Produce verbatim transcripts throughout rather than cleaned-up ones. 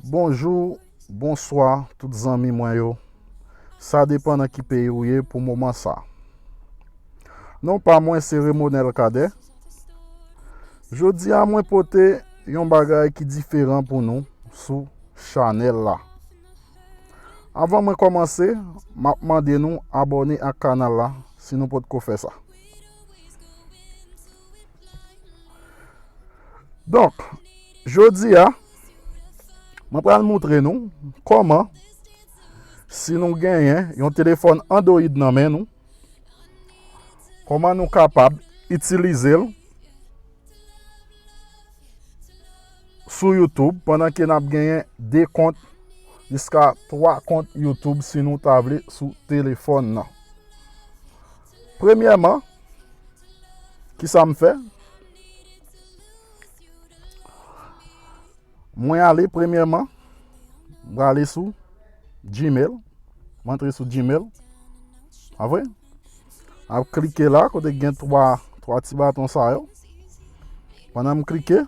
Bonjou, bonswa, tout zanmi mwen yo. Sa depann nan ki peyi ou ye pou moman sa. Non pa mwen se Remonel Cadet. Jodi a mwen pote yon bagay ki diferan pou nou sou chanèl la. Avan mwen kòmanse, m ap mande nou abòne ak kanal la si nou potko fè sa. Donk, jodi a, mwen pral montre nou kòman, si nou genyen yon telefòn Android nan men nou, kòman nou kapab itilize l sou YouTube pandan ke n ap genyen de kont jiska twa kont YouTube si nou ta vle sou telefòn nan. Premyèman, kisa m fè? Mwen ale premyèman, mwen ale sou Gmail. Mwen antre sou Gmail. Pa vre? M ap klike la, kote gen twa, twa ti baton sa yo. Pandan m klike,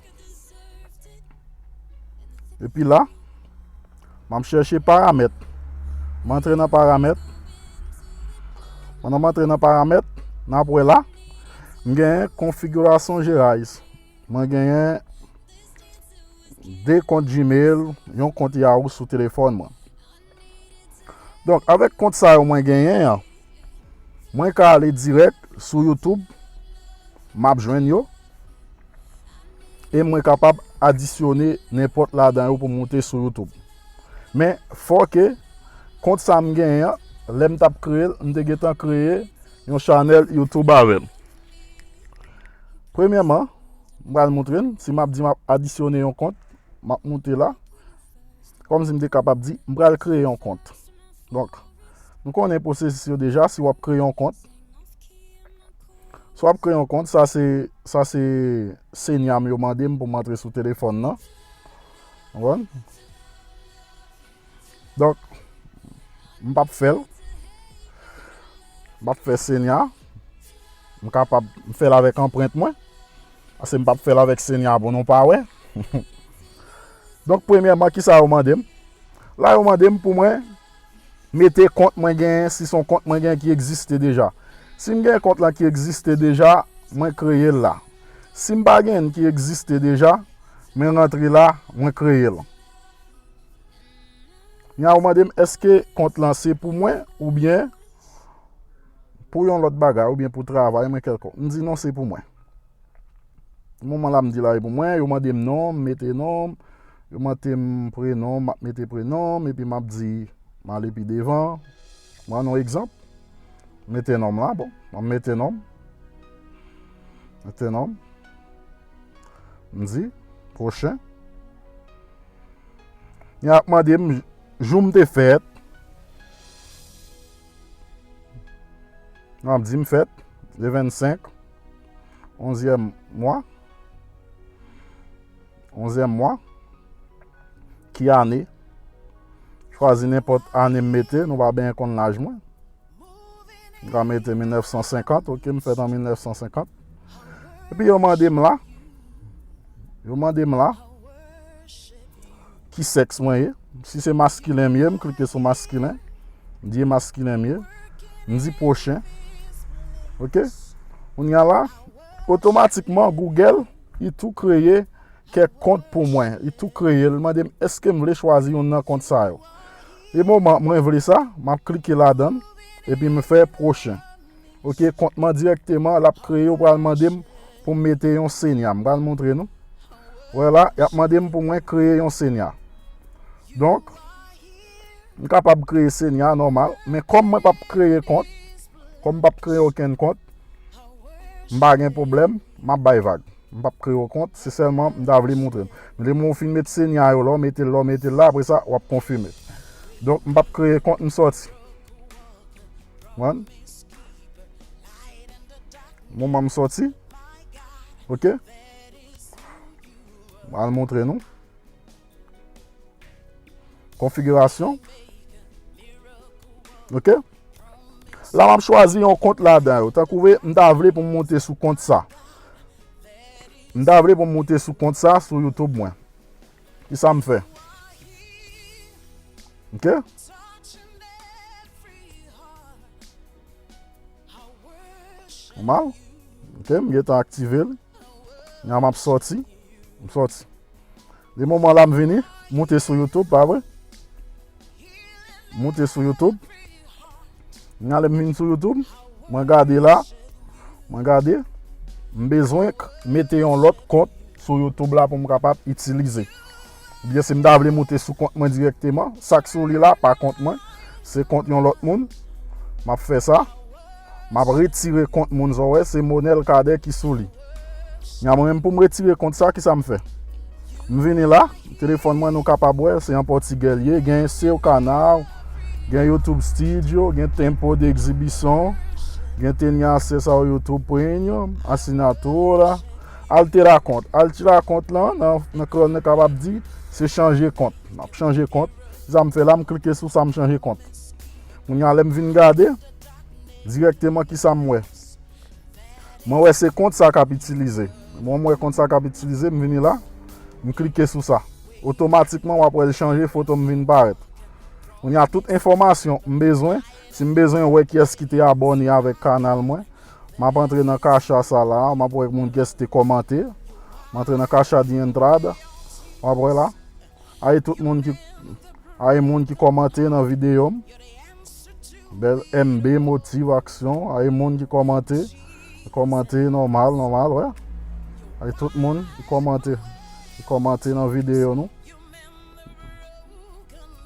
epi la, m ap chèche paramèt. M antre nan paramèt. Pandan m antre nan paramèt, n ap wè la, m genyen konfigirasyon Gmail. Mwen genyen de kont Gmail, yon kont Yahoo sou telefòn mwen. Donk, avèk kont sa yo mwen genyen an, mwen ka ale dirèk sou YouTube, m ap jwenn yo, e mwen kapab adisyone nenpòt ladan yo pou moute sou YouTube. Men, fò ke kont sa m genyen an, lè m t ap kreye l, m te gentan kreye yon chanèl YouTube avè l. Premyèman, m pral montre n, si m ap di m ap adisyone yon kont, m ap moute la. Kòmsi m te kapab di, m pral kreye yon kont. Donk, nou konnen pwosesis yo deja, si w ap kreye yon kont. Si w ap kreye yon kont, sa se, sa se senya m yo mande m pou m antre sou telefòn nan. Ou konprann? Donk, m p ap fè l. M p ap fè senya. M kapab, m fè l avèk anprent mwen. Paske m p ap fè l avèk senya pou nou pa wè. Donk, premyèman, kisa yo mande m? La, yo mande m pou mwen mete kont mwen genyen, si se yon kont mwen genyen ki egziste deja. Si m gen kont lan ki egziste deja, mwen kreye l la. Si m pa gen ki egziste deja, mwen rantre la, mwen kreye l. Kounye a, yo mande m, èske kont lan se pou mwen oubyen pou yon lòt bagay, oubyen pou travay mwen kèlkonk. M di non, se pou mwen. Moman la, m di la, e pou mwen, yo mande m non, m mete non, yo mande m prenon, m ap mete prenon, epi m ap di, m ale pi devan. Mwen, yon egzanp, mete non m la, bon, m ap mete non m. Mete non m. M di, pwochen. Y ap mande m jou m te fèt. M ap di m fèt le vennsenk, onzyèm mwa. Onzyèm mwa. Ki ane? Chwazi nenpòt ane m mete, nou pa benyen konn laj mwen. M ka mete mil nèf san senkant, ok, m fèt an mil nèf san senkant. Epi yo mande m la, yo mande m la, ki sèks mwen ye. Si se maskilen m ye, m klike sou maskilen. M di e maskilen m ye. M di pwochen. Ok? Kounye a la, otomatikman, Google, li tou kreye kèk kont pou mwen. Li tou kreye l. Li mande m, èske m vle chwazi youn nan kont sa yo? E moman mwen vle sa, m ap klike ladan l, epi m fè pwochen. Ok, kont mwen dirèkteman, l ap kreye, yo pral mande m pou m mete yon senya. M pral montre nou. Wè la, y ap mande m pou mwen kreye yon senya. Donk, m kapab kreye senya nòmal, men kòm mwen p ap kreye kont, kòm m p ap kreye okenn kont, m pa gen pwoblèm, m ap bay vag. M p ap kreye yon kont, se sèlman m ta vle montre n. Men lè w fin met senya yo, lè w mete l, lè w mete l la, apre sa, w ap konfime. Donk, m p ap kreye kont, m sòti. Konprann? Moman m sòti. Ok? M al montre nou. Konfigirasyon. Ok? La, m ap chwazi yon kont ladan yo. Tankou vre, m ta vle pou m monte sou kont sa. M ta vle pou m monte sou kont sa, sou YouTube mwen. Kisa m fè? Ok? Nòmal. Ok, m gentan aktive l. Nya m ap sòti. M sòti. De moman la m vini, moute sou YouTube, pa vre? Moute sou YouTube. Nya lè m vin sou YouTube, mwen gade la, mwen gade, m bezwen k- mete yon lòt kont sou YouTube la pou m kapab itilize. Oubyen si m ta vle moute sou kont mwen dirèkteman, sa k sou li la, pa kont mwen, se kont yon lòt moun. M ap fè sa. M ap retire kont moun sa w wè, se Monel Cadet ki sou li. Nya mwen menm pou m retire kont sa, kisa m fè? M vini la, telefòn mwen nou kapab wè, se an pòtigè l ye, gen Seu Canal, gen YouTube Studio, gen Tempo de Exhibição, gen Tenha Acesso ao YouTube Premium, Assinatura, Altera Kont. Altera Kont lan, nan, nan kreyòl nou kapab di, se chanje kont. M ap chanje kont. Sa m fè la, m klike sou sa, m chanje kont. Kounye a lè m vin gade, dirèkteman kisa m wè? Mwen wè se kont sa k ap itilize. Mwen m wè kont sa k ap itilize, m vini la, m klike sou sa. Otomatikman w ap wè l chanje, foto m vin parèt. Kounye a tout enfòmasyon m bezwen, si m bezwen wè kiyès ki te abòne avèk kanal mwen, m ap antre nan kacha sa la, m ap wè moun kiyès te kòmante. M antre nan kacha de entrada. W ap wè la. Ay tout moun ki, ay moun ki kòmante nan videyo m. Bèl M B, motivasyon. Ay moun ki kòmante. Kòmante nòmal, nòmal, wè. Ay tout moun ki kòmante. Ki kòmante nan videyo nou.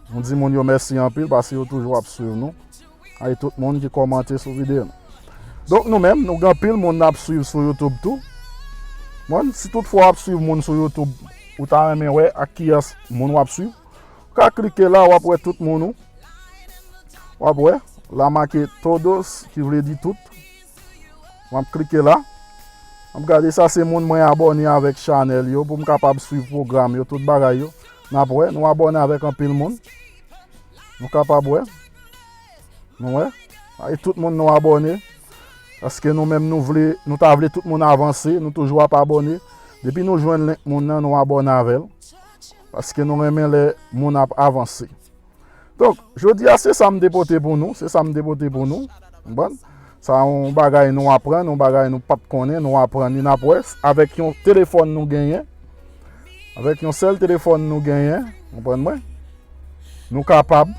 Nou di moun yo mèsi anpil paske yo toujou ap swiv nou. Ay tout moun ki kòmante sou videyo nou. Donk nou menm, nou gen anpil moun n ap swiv sou YouTube tou. Bon, si toutfwa w ap swiv moun sou YouTube, ou ta renmen wè ak kiyès moun w ap swiv, ou ka klike la, w ap wè tout moun ou. W ap wè, la make todos, ki vle di tout. M ap klike la. M ap gade sa se moun mwen abòne avèk chanèl yo pou m kapab swiv pwogram yo, tout bagay yo. N ap wè, nou abòne avèk anpil moun. Nou kapab wè. Nou wè. E tout moun nou abòne. Paske nou menm nou vle, nou ta vle tout moun avanse, nou toujou ap abòne. Depi nou jwenn link moun nan, nou abòne avè l. Paske nou renmen lè moun ap avanse. Donk, jodi a, se sa m te pote pou nou, se sa m te pote pou nou. Konprann? Sa yon bagay nou aprann, yon bagay nou pa t konnen, nou aprann li, n ap wè avèk yon telefòn nou genyen. Avèk yon sèl telefòn nou genyen, konprann mwen? Nou kapab,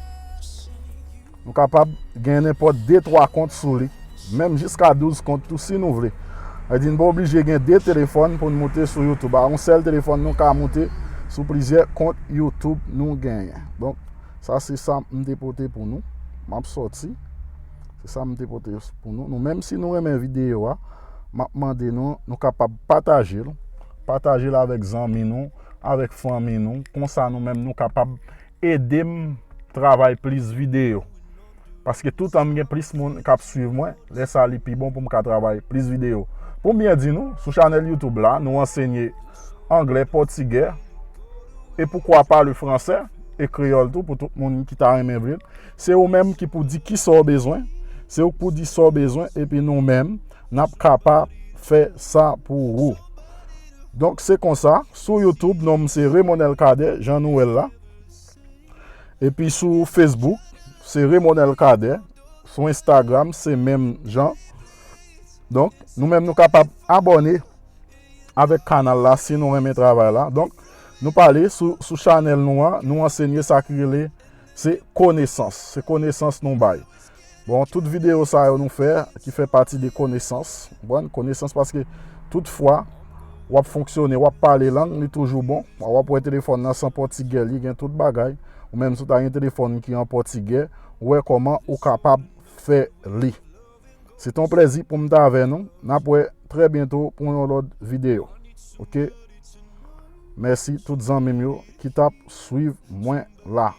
nou kapab gen nenpòt de twa kont sou li. Menm jiska douz kont tou si nou vle. Sa vle di n pa oblije gen de telefòn pou n moute sou YouTube. A yon sèl telefòn nou ka moute sou plizyè kont YouTube nou genyen. Donk, sa se sa m te pote pou nou. M ap sòti. Se sa m te pote pou nou. Nou menm si nou renmen videyo a, m ap mande nou, nou kapab pataje l. Pataje l avèk zanmi nou, avèk fanmi nou. Konsa nou menm nou kapab ede m travay plis videyo. Paske toutan m gen plis moun k ap swiv mwen, lè sa li pi bon pou m ka travay plis videyo. Pou m byen di nou, sou chanèl YouTube la, nou ansenye anglè, pòtigè, e poukwa pa le fransè, e kreyòl tou, pou tout moun ki ta renmen vle l. Se ou menm ki pou di kisa w bezwen, se ou k pou di sa w bezwen, epi nou menm, n ap kapab fè sa pou ou. Donk, se konsa, sou YouTube, non m se Remonel Cadet, jan nou wè l la. Epi sou Facebook, se Remonel Cadet. Sou Instagram, se menm jan. Donk, nou menm nou kapab abòne avèk kanal la si nou renmen travay la. Donk, nou pale sou, sou chanèl nou an, nou ansenye sa ki rele se konesans. Se konesans nou bay. Bon, tout videyo sa yo nou fè, ki fè pati de konesans. Konprann? Konesans paske tout fwa w ap fonksyone, w ap pale lang, li toujou bon. W ap wè telefòn nan se an pòtigè, li gen tout bagay. Ou menm si w ta gen telefòn ki an pòtigè, ou wè kòman ou kapab fè li. Se te yon plèzi pou m t avè nou. N ap wè trè byento pou yon lòt videyo. Ok? Mèsi tout zanmi m yo ki t ap swiv mwen la.